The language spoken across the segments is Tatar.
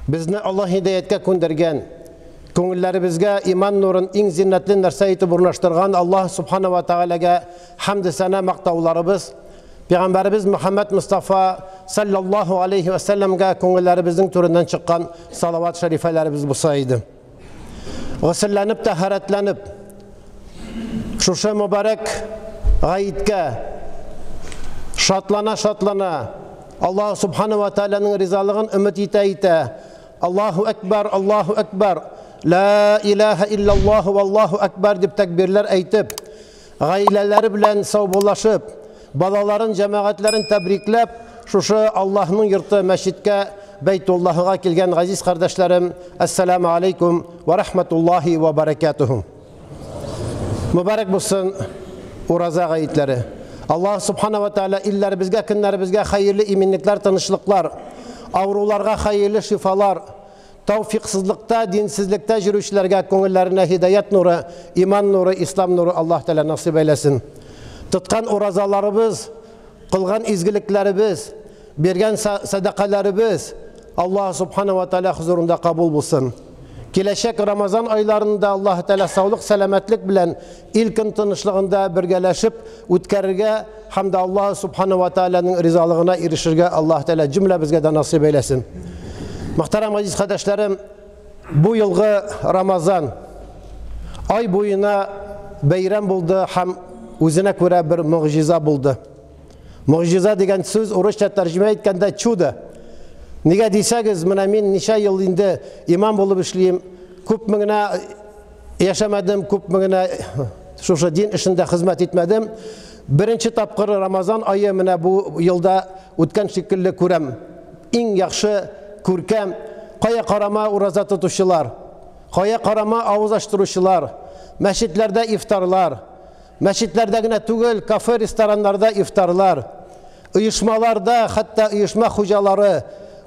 Безне Аллаһ һидаяткә күндергән, күңелләребезгә иман нурын иң зиннәтле нәрсә итеп урнаштырган Аллаһ Субхана ва Тәгаләгә хәмде сәна мактауларыбыз, Пәйгамбәребез Мөхәммәд Мустафа саллаллаһу алейхи ва сәлләмгә күңелләребезнең түреннән чыккан салават шәрифәләребез булса иде. Госелләнеп, тәһарәтләнеп, шушы мөбарәк гаеткә шатлана-шатлана, Аллаһ Субхану ва Тааляның ризалыгын өмет итә-итә, Аллаһу әкбәр, Аллаһу әкбәр, ла илаһа иллаллаһу валлаһу әкбәр дип тәкбирләр әйтеп, гаиләләре белән саубуллашып, балаларын, җәмәгатьләрен тәбрикләп, шушы Аллаһның йорты мәчеткә, Бәйтуллаһыга килгән газиз кардәшләрем, әссәламу алейкум ва рахматуллаһи ва баракатуху. Мөбарәк булсын ураза гаетләре. Аллаһ субхана ва тааля илләребезгә, көннәребезгә хәерле иминлекләр, тынычлыклар, авыруларга хәерле шифалар, тауфиксызлыкта, динсезлектә йөрүчеләргә күңелләренә һидаят нуры, иман нуры, ислам нуры Аллаһ Тәгалә насыйп әйләсен. Тоткан уразаларыбыз, кылган изгелекләребез, биргән сәдакаларыбыз Аллаһ Субхана ва Тааля хозурында кабул булсын. Киләчәк Рамазан айларында Аллаһ Тәгалә саулык, сәламәтлек белән ил-көн тынычлыгында бергәләшеп үткәрергә һәм дә Аллаһ Субхана ва Тааляның ризалыгына ирешергә Аллаһ Тәгалә җөмләбезгә дә насыйп әйләсен. Мөхтәрәм газиз кардәшләрем, бу елгы Рамазан ай буена бәйрәм булды һәм үзенә күрә бер могҗиза булды. Могҗиза дигән сүз урысча тәрҗемә иткәндә чудо. Нигә дисәгез, менә мин ничә ел инде имам булып эшлим, күпме генә яшәмәдем, күпме генә шушы дин эшендә хезмәт итмәдем. Беренче тапкыр Рамазан ае менә бу елда үткән шикелле күрәм. Иң яхшы, күркәм, кая карама ураза тотучылар, кая карама авыз ачтыручылар, мәчетләрдә ифтарлар, Мәчетләрдә генә түгел, кафе, рестораннарда ифтарлар, оешмаларда, хәтта оешма хуҗалары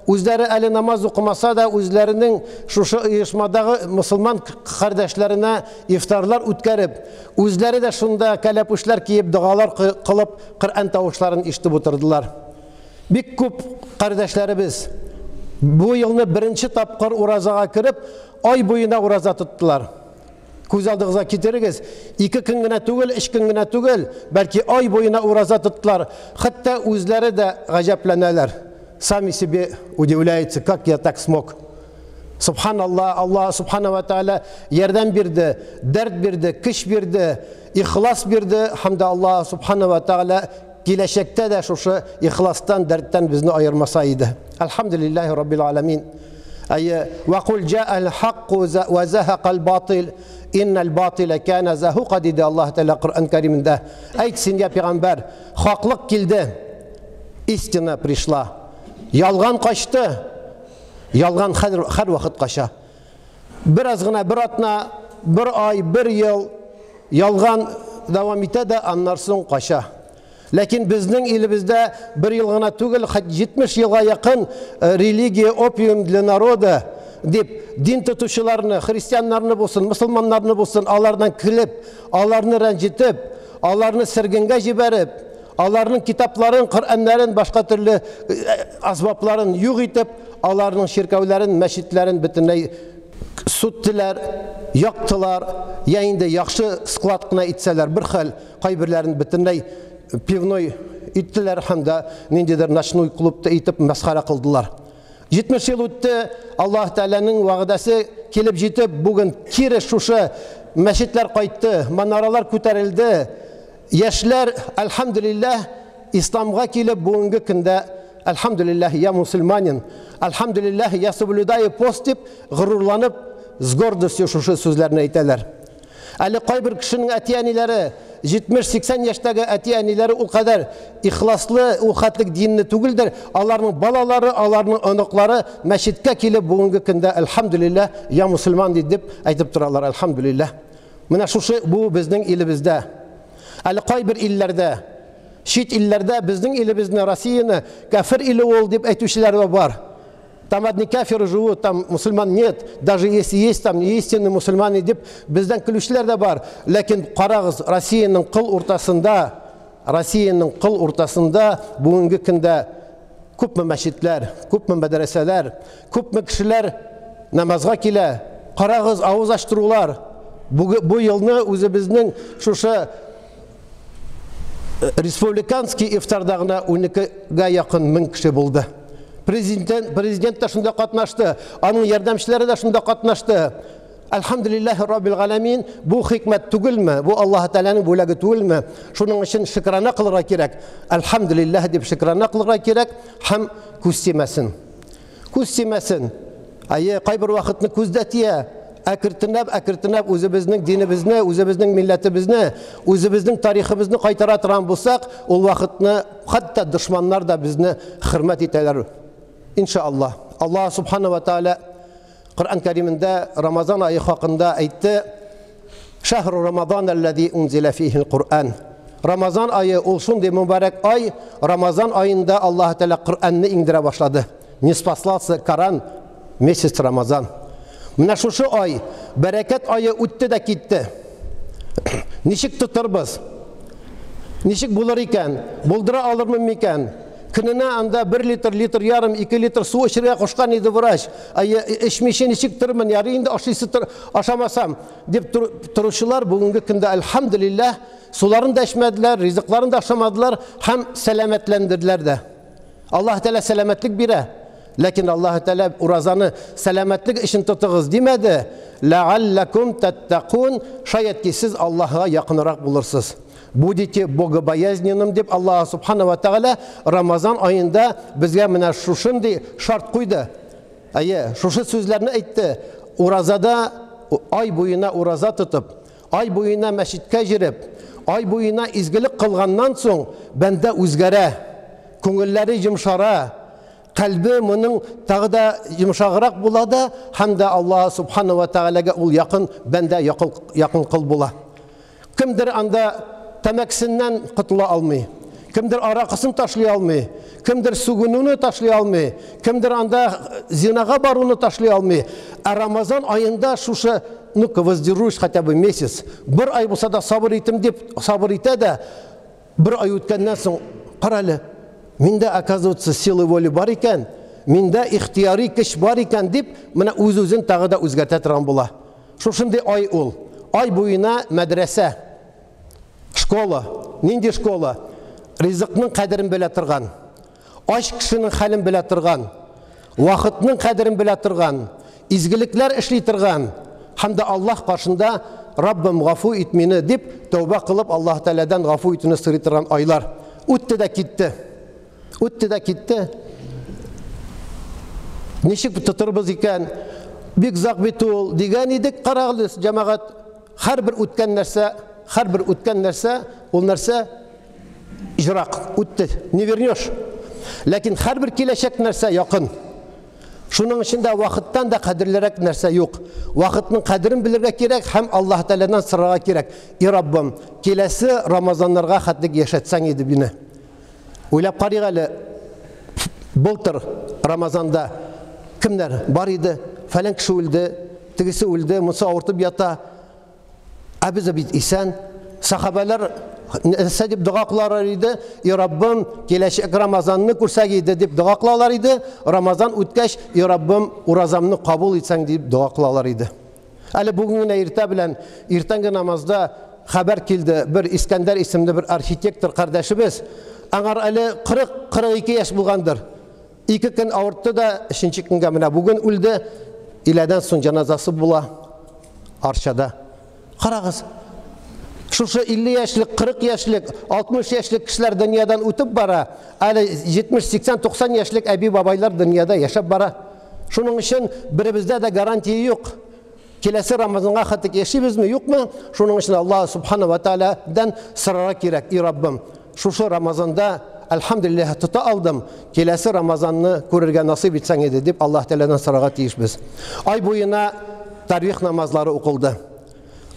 үзләре әле намаз укымаса да, үзләренең шушы оешмадагы мусульман кардәшләренә ифтарлар үткәреп, үзләре дә шунда кәләпүшләр киеп, догалар кылып, Коръән тавышларын ишетеп утырдылар. Бик күп кардәшләребез бу елны беренче тапкыр уразага кереп, ай буена ураза тоттылар. Күз алдыгызга китерегез, ике көн генә түгел, өч көн генә түгел, бәлки ай буена ураза тоттылар. Хәтта үзләре дә гаҗәпләнәләр. Сами себе удивляются, как я так смог. Субханалла, Аллаһ субхана ва тааля ярдәм бирде, дәрт бирде, көч бирде, ихлас бирде һәм дә Аллаһ субхана ва тааля киләчәктә дә шушы ихластан, дәрттән безне аермаса иде. Әлхәмдүлилләһи раббил аламин. Әйе, вә кул җаәл хакку вә зәһәкәл батил, иннәл батилә кәнә зәһука диде Аллаһ Тәгалә Коръән Кәримендә. Әйт син, я пәйгамбәр, хаклык килде, истина пришла. Ялган качты. Ялган хәзер һәрвакыт кача. Бераз гына бер атна, бер ай, бер ел ялган дәвам итә дә, аннан соң кача. Ләкин безнең илебездә бер ел гына түгел, хәтта 70 елга якын религия опиум для народа дип дин тотучыларны, христианнарны булсын, мусульманнарны булсын, алардан көлеп, аларны рәнҗетеп, аларны сергенгә җибәреп, аларның китапларын, Коръәннәрен, башка төрле асбапларын юк итеп, аларның чиркәүләрен, мәчетләрен бөтенләй сүттеләр, яктылар, я инде яхшы склад кына итсәләр бер хәл, кайберләрен бөтенләй пивной иттеләр һәм дә ниндидер ночной клубта итеп мәсхәрә кылдылар. 70 ел үтте, Аллаһ Тәгаләнең вәгъдәсе килеп җитеп, бүген кире шушы мәчетләр кайтты, манаралар күтәрелде. Яшьләр, әлхәмдүлилләһ, исламга килеп, бүгенге көндә әлхәмдүлилләһ, я мусульманин, әлхәмдүлилләһ, я соблюдаю пост дип горурланып, с гордостью шушы сүзләрне әйтәләр. Әле кайбер кешенең әти-әниләре, 70-80 яшьтәге әти-әниләре ул кадәр ихласлы, ул хәтлек динле түгелдер. Аларның балалары, аларның оныклары мәчеткә килеп бүгенге көндә әлхәмдүлилләһ, я мусульман дип әйтеп торалар, әлхәмдүлилләһ. Менә шушы бу безнең илебездә. Әле кайбер илләрдә, чит илләрдә безнең илебезне, Россияне кәфер иле ул дип әйтүчеләр дә бар. Там одни кафиры живут, там мусульман нет. Даже если есть, там не истинные мусульмане дип бездән көлүчеләр дә бар. Ләкин карагыз, Россиянең кыл уртасында, Россиянең кыл уртасында бүгенге көндә Күпме мәчетләр, күпме мәдрәсәләр, күпме кешеләр намазга килә. Карагыз, авыз ачтырулар. Бу елны үзебезнең шушы республиканский ифтарда гына 12гә якын мең кеше булды. Президент та шунда катнашты, аның ярдәмчеләре дә шунда катнашты. Әлхәмдүлилләһи раббил галәмин, бу хикмәт түгелме? Бу Аллаһ Тәгаләнең бүләге түгелме? Шуның өчен шөкрана кылырга кирәк. Әлхәмдүлилләһ дип шөкрана кылырга кирәк һәм күз тимәсен. Күз тимәсен. Әйе, кайбер вакытны күз дә тия. Әкертенләп, әкертенләп үзебезнең динебезне, үзебезнең милләтебезне, үзебезнең тарихыбызны кайтара торган булсак, ул вакытны хәтта дошманнар да безне хөрмәт итәләр. Иншаллаһ. Аллаһ субхана ва тааля Коръән Кәримендә Рамазан ае хакында әйтте. Шәһру Рамазан аллази унзила фихил Коръән. Рамазан ае ул шундый мөбарәк ай, Рамазан аенда Аллаһ Тәгалә Коръәнне иңдерә башлады. Не спаслался Коран месяц Рамазан. Менә шушы ай, бәрәкәт ае үтте дә китте. Ничек тотырбыз? Ничек булыр икән? Булдыра алырмын микән? Көненә анда 1 литр, литр ярым, 2 литр су эчәргә кушкан иде врач. Әйе, эчмичә ничек торырмын, ярый инде ашыйсы тор, ашамасам, дип торучылар бүгенге көндә әлхәмдүлилләһ, суларын да эчмәделәр, ризыкларын да ашамадылар һәм сәламәтләндерделәр дә. Аллаһ Тәгалә сәламәтлек бирә. Ләкин Аллаһ Тәгалә уразаны сәламәтлек өчен тотыгыз димәде. Ләалләкум таттакун, шаять ки сез Аллаһга якынрак булырсыз. Будете богобоязненным дип Аллаһ Субхана ва Тәгалә Рамазан аенда безгә менә шушындый шарт куйды. Әйе, шушы сүзләрне әйтте. Уразада ай буена ураза тотып, ай буена мәчеткә йөреп, ай буена изгелек кылганнан соң бәндә үзгәрә, күңелләре йомшара, кальбе моның тагы да йомшаграк була да, һәм дә Аллаһ Субхана ва Тәгаләгә ул якын бәндә, якын, якын кыл була. Кемдер анда тәмәкесеннән котыла алмый, кемдер аракысын ташлый алмый, кемдер сүгенүне ташлый алмый, кемдер анда зинага баруны ташлый алмый. Ә Рамазан аенда шушы, ну-ка, воздержусь хотя бы месяц, бер ай булса да сабыр итем дип сабыр итә дә, бер ай үткәннән соң, кара әле, миндә, оказывается, силы воли бар икән, миндә ихтияри көч бар икән дип, менә үз-үзен тагы да үзгәртә торган була. Шушындый ай ул. Ай буена мәдрәсә, школа. Нинди школа? Ризыкның кадерен белә торган, ач кешенең хәлен белә торган, вакытның кадерен белә торган, изгелекләр эшли торган һәм дә Аллаһ каршында Раббым гафу ит мине дип тәүбә кылып Аллаһ Тәгаләдән гафу итүне сорый торган айлар. Үтте дә китте. Үтте дә китте. Ничек тотырбыз икән? Бик зак бит ул дигән идек, карагыз, җәмәгать, һәрбер үткән нәрсә, һәрбер үткән нәрсә, ул нәрсә җырак үтте, не вернешь. Ләкин һәрбер киләчәк нәрсә якын. Шуның өчен дә вакыттан да кадерлерәк нәрсә юк. Вакытның кадерен белергә кирәк һәм Аллаһ Тәгаләдән сорарга кирәк. И Раббым, киләсе Рамазаннарга хәтлек яшәтсәң иде мине. Уйлап карыйк әле, былтыр Рамазанда кемнәр бар иде? Фәлән кеше үлде, тегесе үлде, монысы авыртып ята. Ә без бит исән. Сахабәләр нәрсә дип дога кылалар иде? И Раббым, киләчәк Рамазанны күрсәк иде дип дога кылалар иде. Рамазан үткәч, и Раббым, уразамны кабул итсәң дип дога кылалар иде. Әле бүген генә иртә белән иртәнге намазда хәбәр килде. Бер Искәндәр исемле бер архитектор кардәшебез, аңар әле 40-42 яшь булгандыр. Ике көн авыртты да, өченче көнгә менә бүген үлде. Иләдән соң җаназасы була Арчада. Карагыз, шушы 50 яшьлек, 40 яшьлек, 60 яшьлек кешеләр дөньядан үтеп бара, әле 70, 80, 90 яшьлек әби-бабайлар дөньяда яшәп бара. Шуның өчен беребездә дә гарантия юк. Киләсе Рамазанга хәтлек яшибезме, юкмы? Шуның өчен Аллаһ субхана ва тааладан сорарга кирәк, и Раббым, шушы Рамазанда әлхәмдүлилләһ тота алдым, киләсе Рамазанны күрергә насыйп итсәң иде дип Аллаһ Тәгаләдән сорарга тиешбез. Ай буена тарвих намазлары укылды.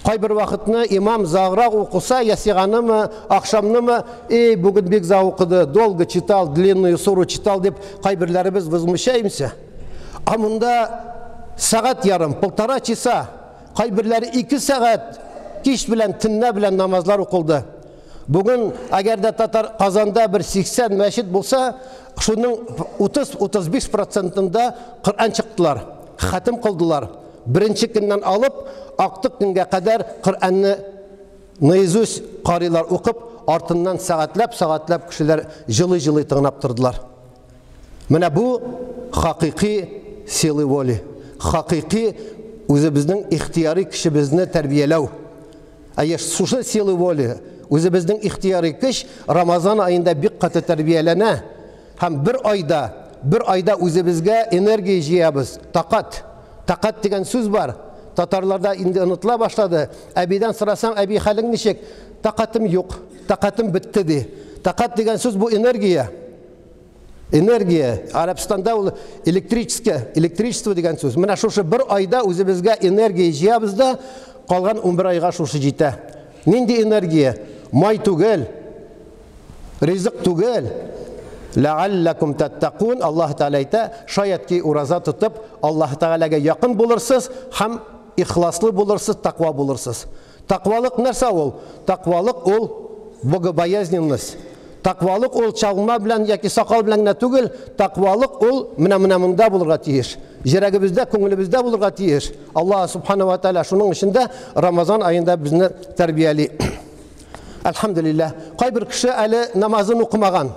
Кайбер вакытны имам заграк укыса, ясиганымы, ахшамнымы, эй, бүген бик за укыды, долго читал, длинную суру читал дип кайберләребез возмущаемся. А монда сәгать ярым, полтора часа, кайберләре 2 сәгать кич белән, төнлә белән намазлар укылды. Бүген, әгәр дә татар Казанда бер 80 мәчет булса, шуның 30-35 процентында Коръән чыктылар, хәтем кылдылар. Беренче көннән алып, актык көнгә кадәр Коръәнне наизусть карыйлар укып, артыннан сәгатьләп-сәгатьләп кешеләр җылый-җылый тыңлап тордылар. Менә бу хакыйкый силы воли, хакыйкый үзебезнең ихтыяри көчебезне тәрбияләү. Әйе, шушы силы воли, үзебезнең ихтыяри көч Рамазан аенда бик каты тәрбияләнә. Һәм бер айда, бер айда үзебезгә энергия җыябыз, такат. Такат дигән сүз бар. Татарларда инде онытыла башлады. Әбидән сорасаң, әби хәлең ничек? Такатым юк, такатым бетте ди. Такат дигән сүз бу энергия. Энергия, Арабстанда ул электрическое, электричество дигән сүз. Менә шушы бер айда үзебезгә энергия җыябыз да, калган 11 айга шушы җитә. Нинди энергия? Май түгел, ризык түгел. Ләалләкум таттакун, Аллаһ Тәгалә әйтә, шаять ки ураза тотып, Аллаһ Тәгаләгә якын булырсыз һәм ихласлы булырсыз, таква булырсыз. Таквалык нәрсә ул? Таквалык ул богобоязненность. Таквалык ул чалма белән яки сакал белән генә түгел, таквалык ул менә-менә монда булырга тиеш. Йөрәгебездә, күңелебездә булырга тиеш. Аллаһ субхана ва тааля шуның өчен дә Рамазан аенда безне тәрбияли. Әлхәмдүлилләһ. Кайбер кеше әле намазын укымаган.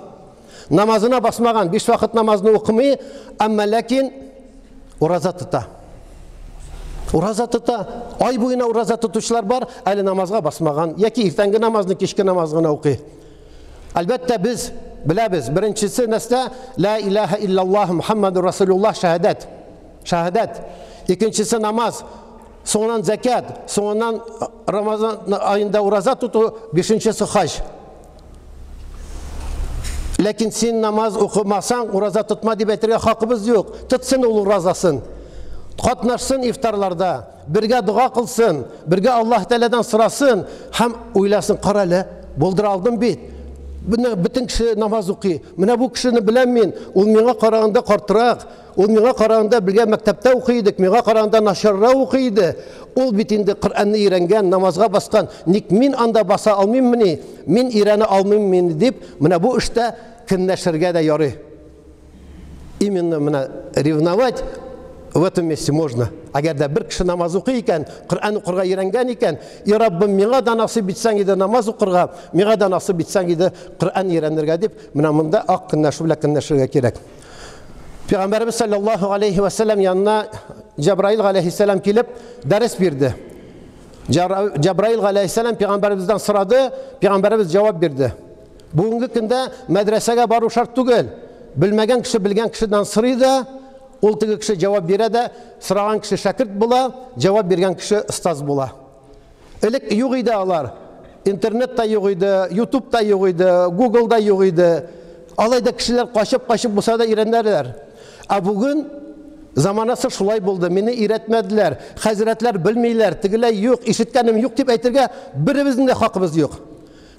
Намазына басмаган, биш вакыт намазны укымый, әмма ләкин ураза тота. Ураза тота. Ай буена ураза тотучылар бар, әле намазга басмаган, яки иртәнге намазны кичке намаз гына укый. Әлбәттә, без беләбез, беренчесе нәрсә? Ла илаһа иллаллаһ Мухаммадур Расулуллаһ шаһадәт. Шаһадәт. Икенчесе намаз. Соңыннан зәкят, соңыннан Рамазан аенда ураза тоту, бишенчесе хаҗ. Ләкин син намаз укымасаң, ураза тотма дип әйтергә хакыбыз юк. Тотсын ул уразасын. Катнашсын ифтарларда, бергә дога кылсын, бергә Аллаһ Тәгаләдән сорасын һәм уйласын, кара әле, булдыра алдым бит. Менә бөтен кеше намаз укый. Менә бу кешене беләм мин, ул миңа караганда картрак, Ул миңа караганда бергә мәктәптә укый идек, миңа караганда начаррак укый иде. Ул бит инде Коръәнне өйрәнгән, намазга баскан. Ник мин анда баса алмыйммыни? Мин өйрәнә алмыйммыни дип, менә бу эштә көнләшергә дә ярый. Именно менә ревновать в этом месте можно. Әгәр дә бер кеше намаз укый икән, Коръән укырга өйрәнгән икән, и Раббым, миңа да насыйп итсәң иде намаз укырга, миңа да насыйп итсәң иде Коръән өйрәнергә дип, менә монда ак көнләшү белән көнләшергә кирәк. Пәйгамбәребез саллаллаһу алейхи ва саллям янына Җабраил алейхиссалам килеп дәрес бирде. Җабраил алейхиссалам пәйгамбәребездән сорады, пәйгамбәребез җавап бирде. Бүгенге көндә мәдрәсәгә бару шарт түгел. Белмәгән кеше белгән кешедән сорый да, ул теге кеше җавап бирә дә, сораган кеше шәкерт була, җавап биргән кеше остаз була. Элек юк иде алар. Интернет та юк иде, YouTube та юк иде, Google да юк иде. Алай да кешеләр качып-качып булса да өйрәнәләр. Ә бүген заманасы шулай булды. Мине өйрәтмәделәр, хәзрәтләр белмиләр, тегеләй юк, ишеткәнем юк дип әйтергә беребезнең дә хакыбыз юк.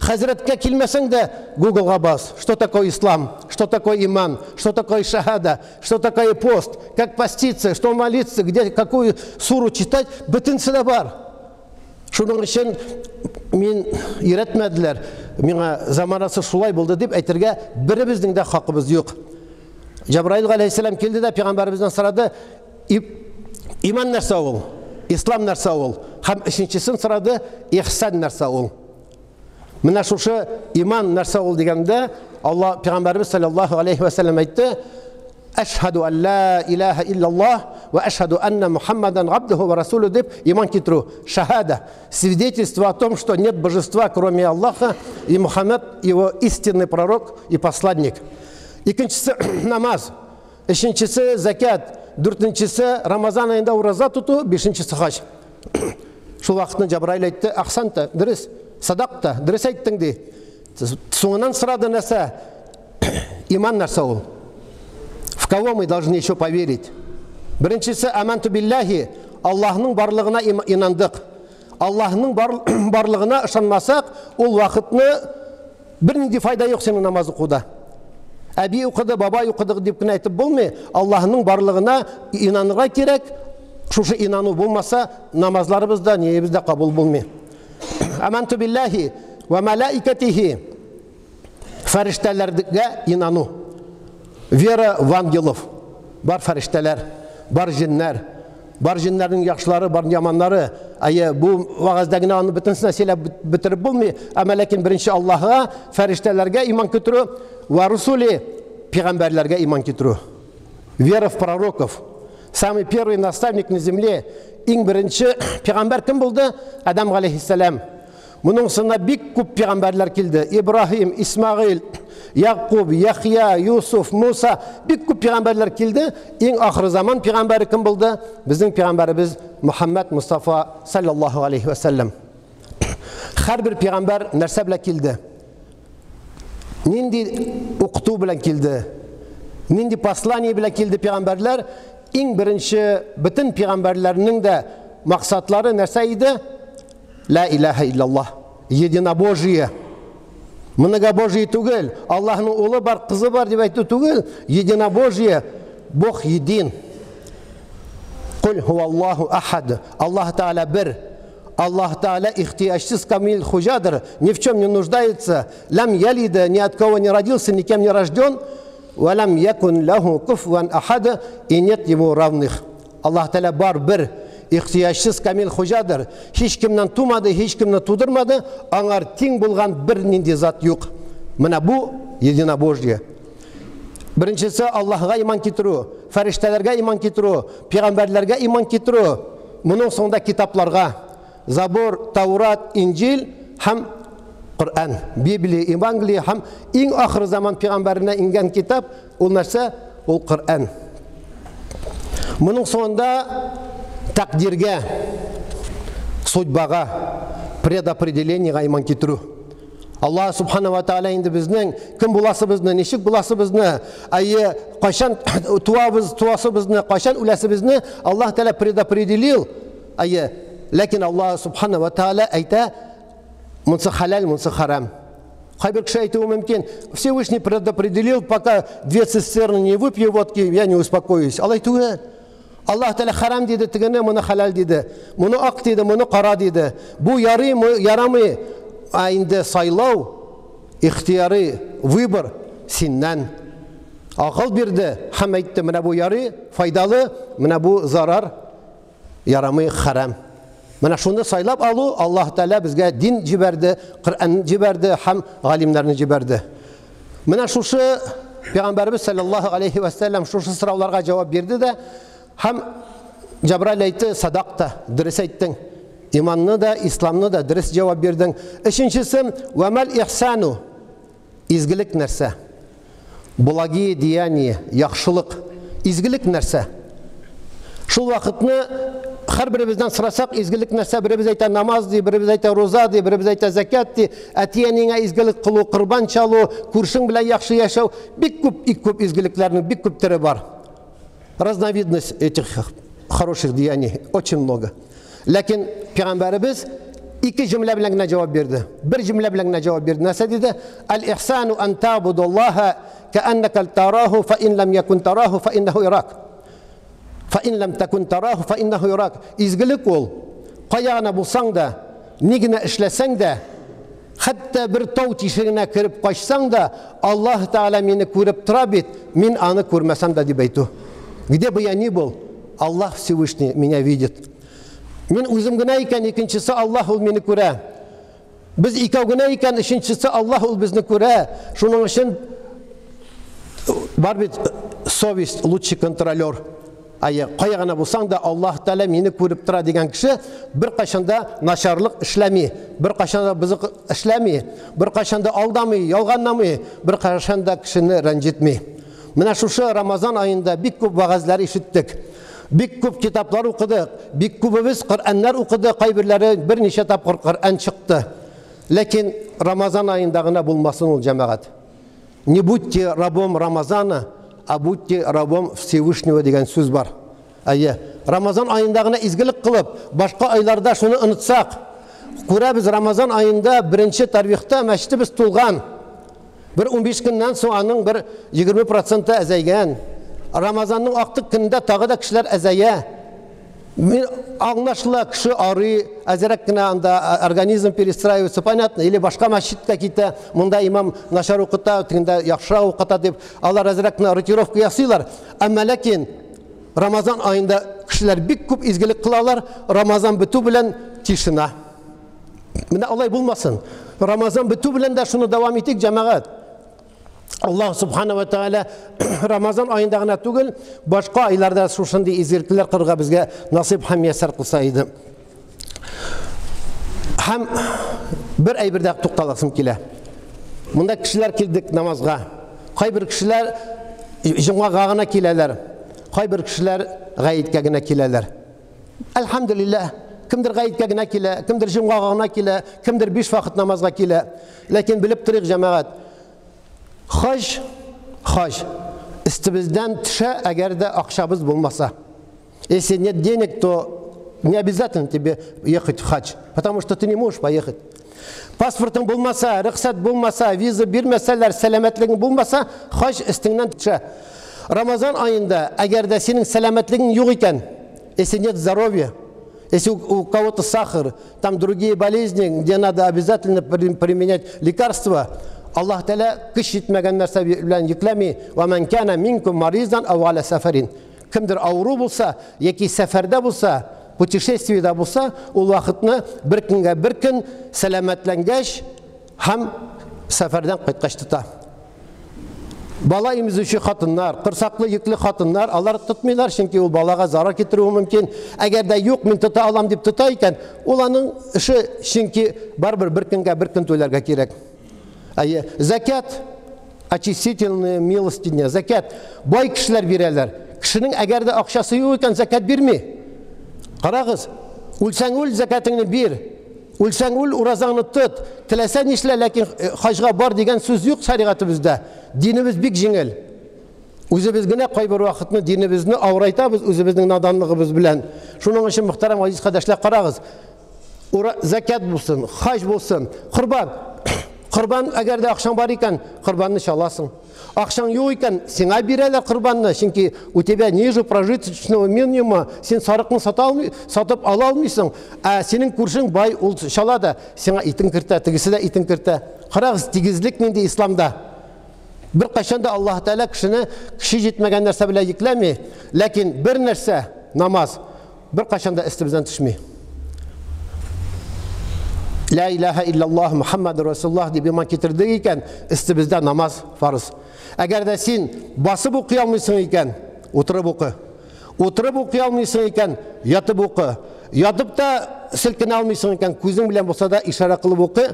Хәзрәткә килмәсәң дә Google-га бас. Что такое ислам? Что такое иман? Что такое шахада? Что такое пост? Как поститься? Что молиться? Где какую суру читать? Бөтенесе дә бар. Шуның өчен мин өйрәтмәделәр, миңа заманасы шулай булды дип әйтергә беребезнең дә хакыбыз юк. Җабраил галәйһиссәлам килде дә пәйгамбәребездән сорады, иман нәрсә ул? Ислам нәрсә ул? Һәм өченчесен сорады, ихсан нәрсә ул? Менә шушы иман нәрсә ул дигәндә, Алла пәйгамбәребез саллаллаһу алейхи ва сәлләм әйтте, Әшһәду ан ла илаһа иллаллаһ ва әшһәду анна Мухаммадан абдуху ва расулу дип иман китерү. Шахада, свидетельство о том, что нет божества, кроме Аллаха, и Мухаммад его истинный пророк и посланник. Икенчесе намаз, өченчесе закят, дүртенчесе Рамазан аенда ураза тоту, бишенчесе хаҗ. Шул вакытны Җабраил әйтте, Ахсанта, дөрес, садакта, дөрес әйттең ди. Соңыннан сорады нәрсә? Иман нәрсә ул? В кого мы должны еще поверить? Беренчесе, аманту биллахи, Аллаһның барлыгына инандык. Аллаһның барлыгына ышанмасак, ул вакытны бернинди файда юк синең намаз укуда. Әби укыды, бабай укыды дип кенә әйтеп булмый. Аллаһның барлыгына инанырга кирәк. Шушы инану булмаса, намазларыбыз да, ниебез дә кабул булмый. Аманту биллахи, Вә мәләикәтихи, фәрештәләргә инану. Вера в ангелов. Бар фәрештәләр, бар җеннәр, бар җеннәрнең яхшылары, бар яманнары. Әйе, бу вәгазьдә генә аны бөтенесенә сөйләп бетереп булмый. Әмма ләкин беренче Аллаһыга, фәрештәләргә иман китерү, вә русули, пәйгамбәрләргә иман китерү. Вера в пророков. Самый первый наставник на земле, иң беренче пәйгамбәр кем булды? Адам галәйһиссәлам. Моның соңында бик күп пәйгамбәрләр килде. Ибраһим, Исмагыйл, Якуб, Яхья, Юсуф, Муса, бик күп пәйгамбәрләр килде. Иң ахыр заман пәйгамбәре кем булды? Безнең пәйгамбәребез Мухаммад Мустафа саллаллаһу алейхи ва саллям. Һәрбер пәйгамбәр нәрсә белән килде? Нинди укыту белән килде? Нинди послание белән килде пәйгамбәрләр? Иң беренче бөтен пәйгамбәрләрнең дә максатлары нәрсә иде? Ла илаһа иллаллаһ. Единобожие. Многобожие түгел. Аллаһның улы бар, кызы бар дип әйтү түгел. Единобожие. Бог един. Кул хуаллаху ахад. Аллаһ Тааля бер. Аллах Тааля ихтияҗсыз камил хуҗадыр, ни в чем не нуждается, лям ялида, ни от кого не родился, никем не рожден, ва лям якун лаху куфван ахада, и нет ему равных. Аллаһ Тааля бар бер, ихтияҗсыз камил хуҗадыр. Һич кемнән тумады, һич кемне тудырмады, аңар тиң булган бер нинди зат юк. Менә бу единобожие. Беренчесе Аллаһга иман китерү, фәрештәләргә иман китерү, пәйгамбәрләргә иман китерү. Моның соңында китапларга Забур, Таурат, Инҗил һәм Коръән, Библия, Евангелие һәм иң ахыр заман пәйгамбәренә иңгән китап ул нәрсә? Ул Коръән. Моның соңында тәкъдиргә, судьбага, предопределениега иман китерү. Аллаһ субхана ва тааля инде безнең кем буласыбызны, ничек буласыбызны, әйе, кайчан туабыз, туасыбызны, кайчан үләсебезне Аллаһ Тааля предопределил. Әйе, ләкин Аллаһ субхана ва тааля әйтә, монсы хәләл, монсы харам. Кайбер кеше әйтүе мөмкин, Всевышний предопределил, пока две цистерны не выпью водки, я не успокоюсь. Алай түгел. Аллаһ Тәгалә харам диде, тегене моны хәләл диде. Моны ак диде, моны кара диде. Бу ярый, ярамый. Ә инде сайлау, ихтыярый выбор синнән. Акыл бирде һәм әйтте, менә бу ярый, файдалы, менә бу зарар, ярамый, харам. Менә шуны сайлап алу Аллаһ Тәгалә безгә дин җибәрде, Коръән җибәрде һәм галимнәрне җибәрде. Менә шушы Пәйгамбәребез саллаллаһу алейхи ва саллям шушы сорауларга җавап бирде дә һәм Җабраил әйтте, садакта, дөрес әйттең. Иманны да, исламны да дөрес җавап бирдең. Өченчесе, вәмәл ихсану. Изгелек нәрсә? Благие деяния, яхшылык. Изгелек нәрсә? Шул вакытны һәрберебездән сорасак, изгелек нәрсә? Беребез әйтә намаз ди, беребез әйтә руза ди, беребез әйтә зәкят ди, әти-әниеңә изгелек кылу, корбан чалу, күршең белән яхшы яшәү, бик күп, бик күп изгелекләрнең бик күп төре бар. Разновидность этих хороших деяний очень много. Ләкин пәйгамбәребез ике җөмлә белән генә җавап бирде. Бер җөмлә белән генә җавап бирде. Нәрсә диде? Аль-ихсану ан табудуллаһа кааннака тараху фа ин лам якун тараху фа иннаху ярак. Фа ин лам такун тараху фа иннаху ярак. Изгелек ул кая гына булсаң да, ни генә эшләсәң дә, хәтта бер тау тишегенә кереп качсаң да, Аллаһ Тәгалә мине күреп тора бит, мин аны күрмәсәм дә дип әйтү. Где бы я ни был, Аллаһ Всевышний меня видит. Мин үзем генә икән, икенчесе Аллаһ ул мине күрә. Без икәү генә икән, өченчесе Аллаһ ул безне күрә. Шуның өчен бар бит совесть лучший контролер. Әйе, кая гына булсаң да Аллаһ Тәгалә мине күреп тора дигән кеше беркайчан да начарлык эшләми, беркайчан да бозык эшләми, беркайчан да алдамый, ялганламый, беркайчан да кешене рәнҗетми. Менә шушы Рамазан аенда бик күп вәгазьләр ишеттек. Бик күп китаплар укыдык, бик күбебез Коръәннәр укыды, кайберләре берничә тапкыр Коръән чыкты. Ләкин Рамазан аенда гына булмасын ул, җәмәгать. Не будьте рабом Рамазана, а будьте рабом Всевышнего дигән сүз бар. Әйе, Рамазан аенда гына изгелек кылып, башка айларда шуны онытсак, күрәбез Рамазан аенда беренче тарвихта мәчетебез тулган. Бер 15 көннән соң аның бер 20 проценты әзәйгән. Рамазанның актык көнендә тагы да кешеләр әзәя. Аңлашыла, кеше арый, әзрәк кенә анда организм перестраивается, понятно, или башка мәчеткә китә, монда имам начар укыта, тегендә яхшырак укыта дип, алар әзрәк кенә ротировка ясыйлар. Әмма ләкин Рамазан аенда кешеләр бик күп изгелек кылалар, Рамазан бетү белән тишина. Менә алай булмасын. Рамазан бетү белән дә шуны дәвам итик, җәмәгать. Аллаһ субхана ва тааля Рамазан аенда гына түгел, башка айларда шушындый изгелекләр кылырга безгә насыйп һәм мияссәр кылса иде. Һәм бер әйбердә тукталасым килә. Монда кешеләр килдек намазга. Кайбер кешеләр җомгага гына киләләр. Кайбер кешеләр гаеткә генә киләләр. Әлхәмдүлилләһ, кемдер гаеткә генә килә, кемдер җомгага гына килә, кемдер биш вакыт намазга килә. Ләкин белеп торыйк, җәмәгать, хаҗ, хаҗ өстебездән төшә, әгәр дә акчабыз булмаса. Если нет денег, то не обязательно тебе ехать в хадж, потому что ты не можешь поехать. Паспортың булмаса, рөхсәт булмаса, виза бирмәсәләр, сәламәтлегең булмаса, хаҗ өстеңнән төшә. Рамазан аенда, әгәр дә синең сәламәтлегең юк икән, если нет здоровья, если у кого-то сахар, там другие болезни, где надо обязательно применять лекарства, Аллаһ Тәгалә көч җитмәгән нәрсә белән йөкләми. Ва ман кана минкум маризан ау аля сафарин. Кемдер авыру булса яки сәфәрдә булса, путешествиедә булса, ул вакытны бер көнгә бер көн сәламәтләнгәч һәм сәфәрдән кайткач тота. Бала имезүче хатыннар, корсаклы йөкле хатыннар, алар тотмыйлар, чөнки ул балага зарар китерүе мөмкин. Әгәр дә юк, мин тота алам дип тота икән, ул аның эше, чөнки барыбер бер көнгә бер көн түләргә кирәк. Әйе, закят очистительная милостыня, закят бай кешеләр бирәләр. Кешенең әгәр дә акчасы юк икән, закят бирми. Карагыз, үлсәң үл, закятыңны бир. Үлсәң үл, уразаңны тот. Теләсә нишлә, ләкин э, хаҗга бар дигән сүз юк шәригатебездә. Динебез бик җиңел. Үзебез генә кайбер вакытны динебезне авырайтабыз үзебезнең наданлыгыбыз белән. Шуның өчен мөхтәрәм газиз кардәшләр карагыз. Ура, закят булсын, хаҗ булсын, корбан. Корбан әгәр дә акчаң бар икән, корбанны чаласың. Акчаң юк икән, сиңа бирәләр корбанны, чөнки у тебя ниже прожиточного минимума, син сарыкны сата алмый, сатып ала алмыйсың, ә синең күршең бай, ул чала да, сиңа итен кертә, тегесе дә итен кертә. Карагыз, тигезлек нинди исламда. Бер кайчан да Аллаһ Тәгалә кешене кеше җитмәгән нәрсә белән йөкләми, ләкин бер нәрсә намаз бер кайчан да өстебездән төшми. Ла илаһа иллаллаһ Мухаммад Расулуллаһ дип иман китердек икән, өстебездә намаз фарыз. Әгәр дә син басып укый алмыйсың икән, утырып укы. Утырып укый алмыйсың икән, ятып укы. Ятып та селкенә алмыйсың икән, күзең белән булса да ишарә кылып укы.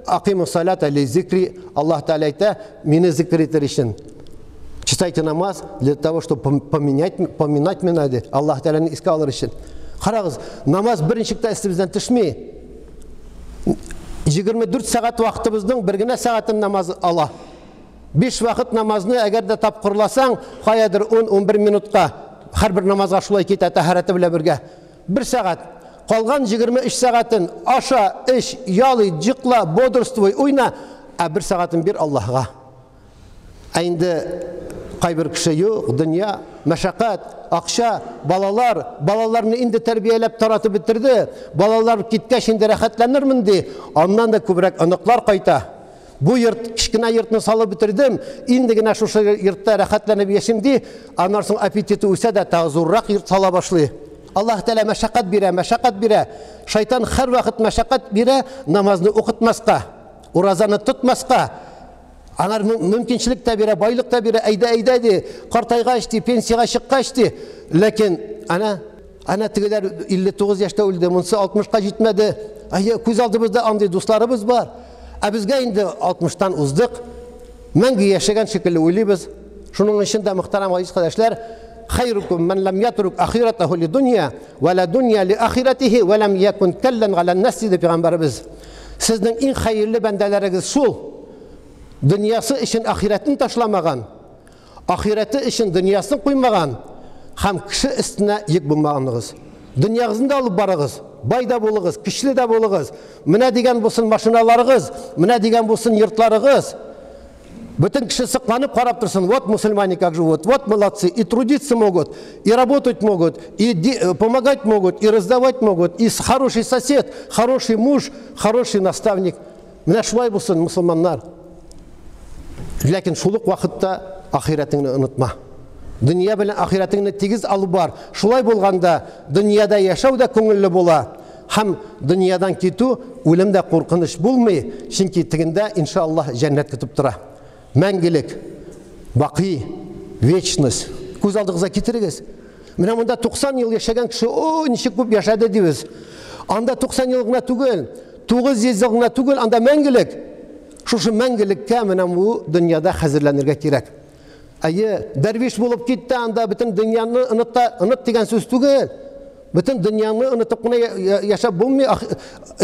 Акиму салата ли зикри, Аллаһ Тәгалә әйтә, мине зикр итер өчен. Читайте намаз для того, чтобы поменять, поминать меня, ди. Аллаһ Тәгаләне искә алыр өчен. Карагыз, намаз берничек тә өстебездән төшми. 24 сәгать вакытыбызның бер генә сәгатен намаз ала. Биш вакыт намазны әгәр дә тапкырласаң, каядыр 10-11 минутка һәрбер намазга шулай китә тәһарәте белән бергә. Бер сәгать. Калган 23 сәгатен аша, эч, ял ит, җыкла, бодрствуй, уйна, ә бер сәгатен бир Аллаһга. Ә инде кайбер кеше юк, дөнья, мәшәкать, акча, балалар, балаларны инде тәрбияләп таратып бетерде. Балалар киткәч инде рәхәтләнермен ди. Аннан да күбрәк оныклар кайта. Бу йорт, кечкенә йортны салып бетердем, инде генә шушы йортта рәхәтләнеп яшим ди. Аннан соң аппетиты үсә дә, тагы зуррак йорт сала башлый. Аллаһ Тәгалә мәшәкать бирә, мәшәкать бирә. Шайтан һәрвакыт мәшәкать бирә, намазны укытмаска, уразаны тотмаска. Аңар мөмкинчелек тә бирә, байлык та бирә, әйдә, әйдә ди, картайгач ди, пенсиягә чыккач ди. Ләкин ана ана тегеләр 59 яшьтә үлде, монысы 60-ка җитмәде. Әйе, күз алдыбызда андый дусларыбыз бар. Ә безгә инде 60-тан уздык. Мәңге яшәгән шикелле уйлыйбыз. Шуның өчен дә мөхтәрәм газиз кардәшләр, хайрукум ман лам ятрук ахиратаху ли дунья, ва ла дунья ли ахиратихи, ва лам якун каллан галан нас диде пәйгамбәребез. Сезнең иң хәерле бәндәләрегез шул, дөньясы өчен ахирәтен ташламаган, ахирәте өчен дөньясын куймаган һәм кеше өстенә йөк булмаганыгыз. Дөньягызны да алып барыгыз, бай да булыгыз, көчле дә булыгыз. Менә дигән булсын машиналарыгыз, менә дигән булсын йортларыгыз. Бөтен кеше сокланып карап торсын, вот мусульмане как живут, вот молодцы, и трудиться могут, и работать могут, и помогать могут, и раздавать могут, и хороший сосед, хороший муж, хороший наставник. Менә шулай булсын, мусульманнар. Ләкин шул ук вакытта ахирәтеңне онытма. Дөнья белән ахирәтеңне тигез алып бар. Шулай булганда дөньяда яшәү дә күңелле була. Һәм дөньядан китү, үлем дә куркыныч булмый, чөнки тегендә, иншаллаһ, җәннәт көтеп тора. Мәңгелек, бакый, вечность. Күз алдыгызга китерегез. Менә монда 90 ел яшәгән кеше, о, ничек күп яшәде дибез. Анда 90 ел гына түгел, 900 ел гына түгел, анда мәңгелек. Шушы мәңгелеккә менә бу дөньяда хәзерләнергә кирәк. Әйе, дәрвиш булып китте, анда бөтен дөньяны оныт та, оныт дигән сүз түгел. Бөтен дөньяны онытып кына яшәп булмый,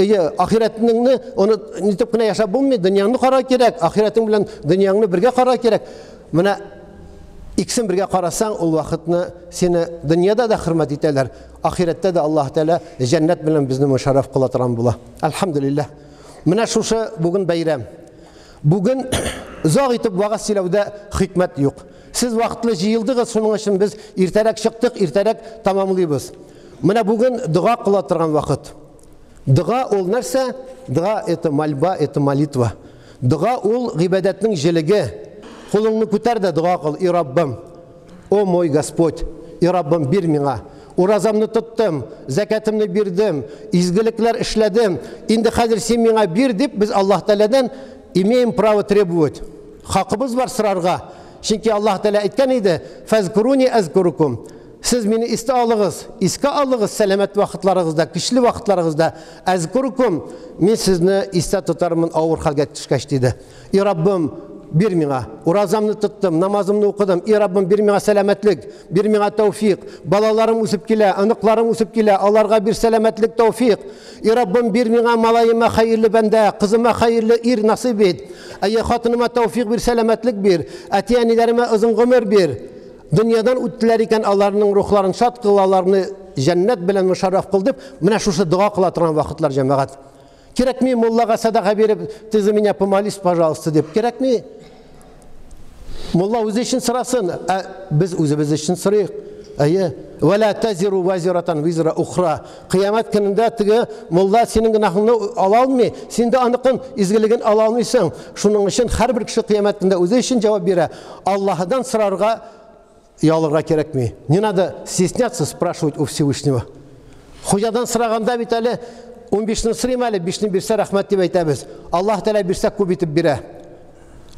әйе, ахирәтеңне онытып нитеп кенә яшәп булмый, дөньяңны карар кирәк, ахирәтең белән дөньяңны бергә карар кирәк. Менә икесен бергә карасаң, ул вакытны сине дөньяда да хөрмәт итәләр, ахирәттә дә Аллаһ Тәгалә җәннәт белән безне мөшәррәф кыла торган була. Әлхәмдүлилләһ. Менә шушы бүген бәйрәм. Бүген озак итеп вагаз сөйләүдә хикмәт юк. Сез вакытлы җыелдыгыз, шуның өчен без иртәрәк чыктык, иртәрәк тәмамлыйбыз. Менә бүген дога кыла торган вакыт. Дога ул нәрсә? Дога это мольба, это молитва. Дога ул гыйбадәтнең җелеге. Кулыңны күтәр дә дога кыл, и Раббым. О мой Господь, и Раббым, бир миңа. Уразамны тоттым, зәкәтемне бирдем, изгелекләр эшләдем. Инде хәзер син миңа бир дип без Аллаһ Тәгаләдән имеем право требовать. Хакыбыз бар сорарга. Чөнки Аллаһ Тәгалә әйткән иде: "Фазкуруни азкурукум". Сез мине истә алыгыз, искә алыгыз сәламәт вакытларыгызда, көчле вакытларыгызда. Азкурукум, мин сезне истә тотармын авыр хәлгә төшкәч, диде. И Раббым, бир миңа. Уразамны тоттым, намазымны укыдым. И Раббым, бир миңа сәламәтлек, бир миңа тәүфик. Балаларым үсеп килә, оныкларым үсеп килә, аларга бир сәламәтлек, тәүфик. И Раббым, бир миңа малаема хәерле бәндә, кызыма хәерле ир насыйп ит. Әйе, хатыныма тәүфик бир, сәламәтлек бир. Әти-әниләремә озын гомер бир. Дөньядан үттеләр икән, аларның рухларын шат кыл, аларны җәннәт белән мөшәррәф кыл дип, менә шушы дога кыла торган вакытлар, җәмәгать. Кирәкми муллага садака биреп, ты за меня помолись, пожалуйста, дип. Кирәкми. Мулла үзе өчен сорасын, ә без үзебез өчен сорыйк. Әйе. Вәлә тазиру вазиратан визра ухра. Кыямәт көнендә теге мулла синең гөнаһыңны ала алмый, син дә аныкын изгелеген ала алмыйсың. Шуның өчен һәрбер кеше кыямәт көнендә үзе өчен җавап бирә. Аллаһыдан сорарга Оялырга кирәкми. Не надо стесняться спрашивать у Всевышнего. Хуҗадан сораганда бит әле 15-не сорыйм әле, 5-не бирсә рәхмәт дип әйтәбез. Аллаһ Тәгалә бирсә күп итеп бирә.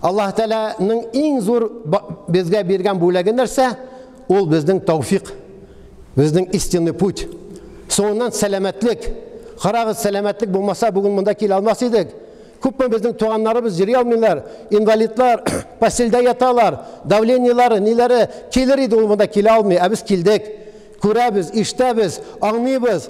Аллаһ Тәгаләнең иң зур безгә биргән бүләге нәрсә? Ул безнең тәүфик, безнең истинный путь. Соңыннан сәламәтлек. Карагыз, сәламәтлек булмаса, бүген монда килә алмас идек. Күпме безнең туганнарыбыз йөри алмыйлар, инвалидлар, постельдә яталар, давлениелары, ниләре килер иде, ул монда килә алмый, ә без килдек. Күрәбез, ишетәбез, аңлыйбыз,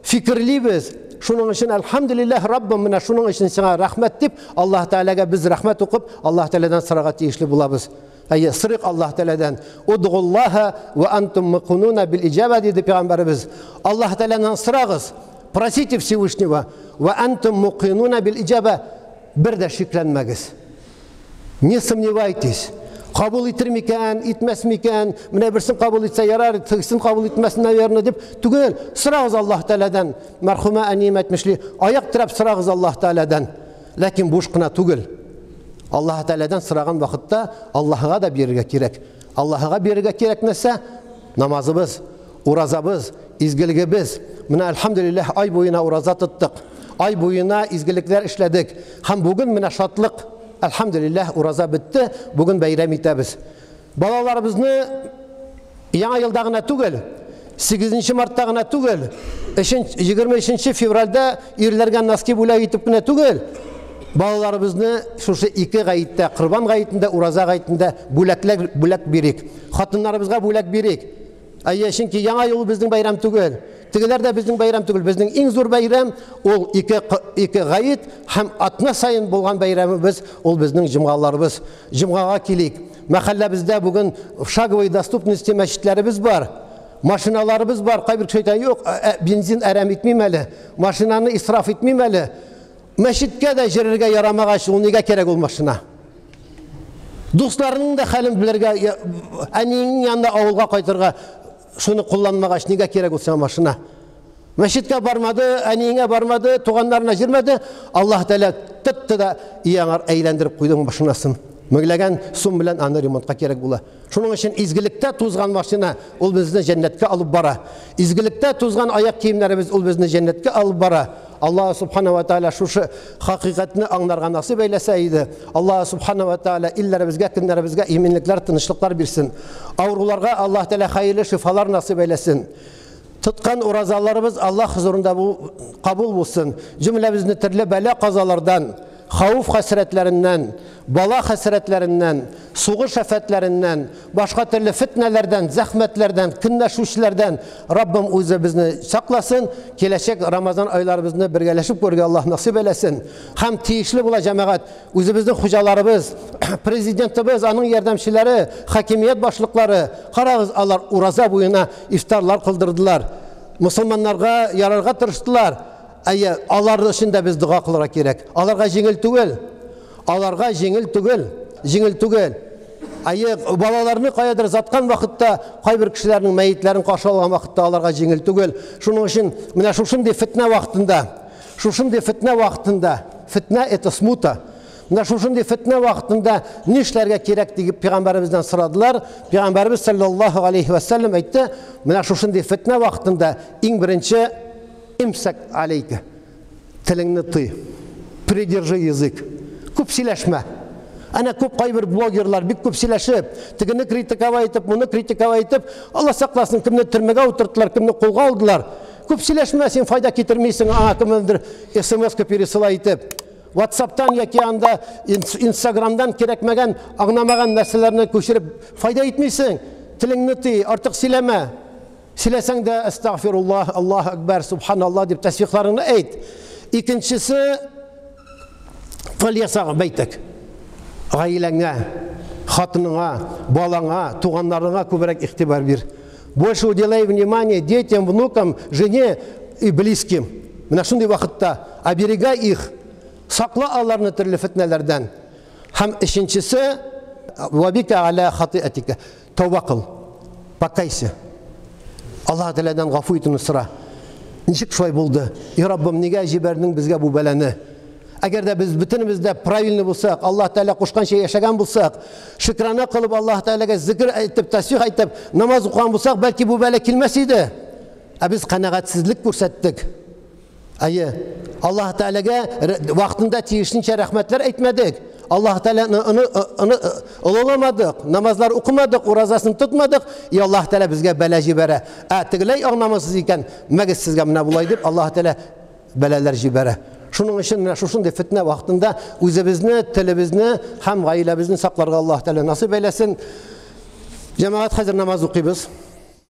фикерлибез. Шуның өчен әлхәмдүлилләһ Раббым, менә шуның өчен сиңа рәхмәт дип, Аллаһ Тәгаләгә без рәхмәт укып, Аллаһ Тәгаләдән сорарга тиешле булабыз. Әйе, сорыйк Аллаһ Тәгаләдән. Удгуллаһа ва антум мукинуна бил иҗаба диде пәйгамбәребез. Аллаһ Тәгаләдән сорагыз. Просите Всевышнего. Ва антум мукинуна бил иҗаба. Бер дә шикләнмәгез. Не сомневайтесь. Кабул итер микән, итмәс микән, менә берсен кабул итсә ярар, тегесен кабул итмәс, наверное, дип түгел. Сорагыз Аллаһ Тәгаләдән. Мәрхүмә әнием әйтмешли, аяк терәп сорагыз Аллаһ Тәгаләдән. Ләкин буш кына түгел. Аллаһ Тәгаләдән сораган вакытта Аллаһыга да бирергә кирәк. Аллаһыга бирергә кирәк нәрсә? Намазыбыз, уразабыз, изгелегебез. Менә әлхәмдүлилләһ ай буена ураза тоттык. Ай буена изгелекләр эшләдек. Һәм бүген менә шатлык. Әлхәмдүлилләһ ураза бетте. Бүген бәйрәм итәбез. Балаларыбызны Яңа елда гына түгел, 8 мартта гына түгел, 23 февральдә ирләргә носки бүләк итеп кенә түгел, балаларыбызны шушы ике гаеттә, Корбан гаетендә, Ураза гаетендә бүләкләр бүләк бирик. Хатыннарыбызга бүләк бирик. Әйе, чөнки Яңа ел безнең бәйрәм түгел. Тегеләр дә безнең бәйрәм түгел. Безнең иң зур бәйрәм ул ике гает һәм атна саен булган бәйрәмебез, ул безнең җомгаларыбыз. Җомгага килик. Мәхәлләбездә бүген в шаговой доступности мәчетләребез бар. Машиналарыбыз бар. Кайбер кеше әйтә, юк, бензин әрәм итмим әле, машинаны исраф итмим әле. Мәчеткә дә җөрергә ярамагач, ул нигә кирәк ул машина? Дусларының да хәлен белергә, әниеңнең янына авылга кайтырга шуны кулланмагач, нигә кирәк ул сиңа машина? Мәчеткә бармады, әниеңә бармады, туганнарына җирмәде, Аллаһ Тәгалә тотты да яңар әйләндереп куйды машинасын. Меңләгән сум белән аны ремонтка кирәк була. Шуның өчен изгелектә тузган машина ул безне җәннәткә алып бара. Изгелектә тузган аяк киемнәребез ул безне җәннәткә алып бара. Аллаһ субхана ва тааля шушы хакыйкатьне аңларга насыйп әйләсә иде. Аллаһ субхана ва тааля илләребезгә, көннәребезгә иминлекләр, тынычлыклар бирсен. Авыруларга Аллаһ Тәгалә хәерле шифалар насыйп әйләсен. Тоткан уразаларыбыз Аллаһ хозурында бу кабул булсын. Җөмләбезне төрле бәла казалардан, хауф хәсрәтләреннән, бала хәсрәтләреннән, сугыш афәтләреннән, башка төрле фетнәләрдән, зәхмәтләрдән, көнләшүчеләрдән Раббым үзе безне сакласын. Киләчәк Рамазан айларыбызны бергәләшеп күрергә Аллаһ насыйп әйләсен. Һәм тиешле була җәмәгать, үзебезнең хуҗаларыбыз, президентыбыз, аның ярдәмчеләре, хакимият башлыклары, карагыз, алар ураза буена ифтарлар кылдырдылар. Мусульманнарга ярарга тырыштылар. Әйе, алар өчен дә без дога кылырга кирәк. Аларга җиңел түгел. Аларга җиңел түгел. Җиңел түгел. Әйе, балаларны каядыр заткан вакытта, кайбер кешеләрнең мәетләрен каршы алган вакытта аларга җиңел түгел. Шуның өчен менә шушындый фитнә вакытында, шушындый фитнә вакытында, фитнә это смута. Менә шушындый фитнә вакытында нишләргә кирәк дип пәйгамбәребездән сорадылар. Пәйгамбәребез саллаллаһу алейхи ва саллям әйтте, менә шушындый фитнә вакытында иң беренче имсак алейка. Телеңне тый. Придержи язык. Күп сөйләшмә. Әнә күп кайбер блогерлар бик күп сөйләшеп, тегене критиковать итеп, моны критиковать итеп, Алла сакласын, кемне төрмәгә утырттылар, кемне кулга алдылар. Күп сөйләшмә, син файда китермисең, аңа кемдер смс-ка пересыла итеп. WhatsApp'тан яки анда Instagram'дан кирәкмәгән, аңламаган нәрсәләрне күчереп файда итмисең. Телеңне тый, артык сөйләмә. Сөйләсәң дә әстәгъфируллаһ, Аллаһу акбар, субханаллаһ дип тәсбихларыңны әйт. Икенчесе фәльясаг бәйтек. Гаиләңә, хатыныңа, балаңа, туганнарыңа күбрәк игътибар бир. Больше уделяй внимание детям, внукам, жене и близким. Менә шундый вакытта оберегай их, сакла аларны төрле фитнәләрдән. Һәм өченчесе вабика аля хатиатика. Тәүбә кыл. Покайся. Аллаһ Тәгаләдән гафу итүне сора. Ничек шулай булды? И Раббым, нигә җибәрдең безгә бу бәлане? Әгәр дә без бөтенебез дә правильный булсак, Аллаһ Тәгалә кушканча яшәгән булсак, шөкрана кылып Аллаһ Тәгаләгә зикр әйтеп, тәсбих әйтеп, намаз укыган булсак, бәлки бу бәла килмәс иде. Ә без канәгатьсезлек күрсәттек. Әйе, Аллаһ Тәгаләгә вакытында тиешенчә рәхмәтләр әйтмәдек. Аллаһ Тәгаләне аны олыламадык, намазлар укымадык, уразасын тотмадык, и Аллаһ Тәгалә безгә бәла җибәрә. Ә тегеләй аңламасыз икән, мәгез сезгә менә болай дип Аллаһ Тәгалә бәлаләр җибәрә. Шуның өчен менә шушындый фитнә вакытында үзебезне, телебезне һәм гаиләбезне сакларга Аллаһ Тәгалә насыйп әйләсен. Җәмәгать, хәзер намаз укыйбыз.